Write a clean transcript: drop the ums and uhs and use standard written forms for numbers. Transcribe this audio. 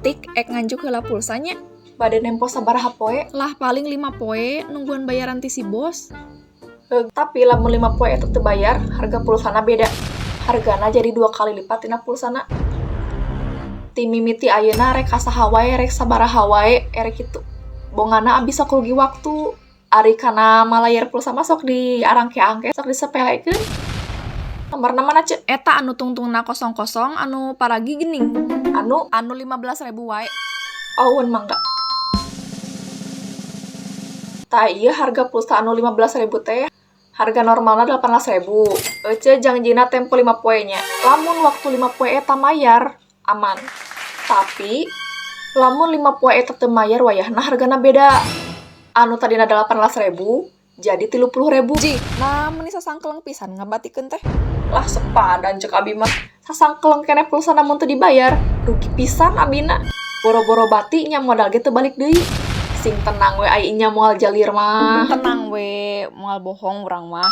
Tik ek nganjuk heula pulsa nya. Bade nempo sabaraha poe? Lah, paling 5 poe, nungguan bayaran ti si bos. Tapi lamun 5 poe eta teu bayar, harga pulsana beda. Hargana jadi 2 kali lipat tina pulsana. Ti mimiti ayeuna rek ka saha wae, rek sabaraha wae, erek kitu. Bongana abi sok rugi waktu. Ari kana malayar pulsa mah sok diarangke-angke, sok disepelekeun. Nomorna mana, Ce? Eta anu tungtungna 00, anu paragi geuning. Anu? Anu 15.000 wae. Awun mangga. Tah, ieu harga pulsa anu 15.000 teh, harga normalna 18.000. Ece jangjina tempo 5 poe nya. Lamun waktu 5 poe eta mayar, aman. Tapi lamun 5 poe eta teu mayar, wayahna hargana beda. Anu tadina 18.000 jadi 30.000. Jih, nah meni sasangkeleng pisan ngabatikeun teh. Lah, sepadan cek abi mah. Sasangkeleng keneh pulsana mun teu dibayar, rugi pisan abina. Boro-boro bati nya, modal ge teu balik deui. Sing tenang we, ai nya moal jalir mah. Tenang we, moal bohong urang mah.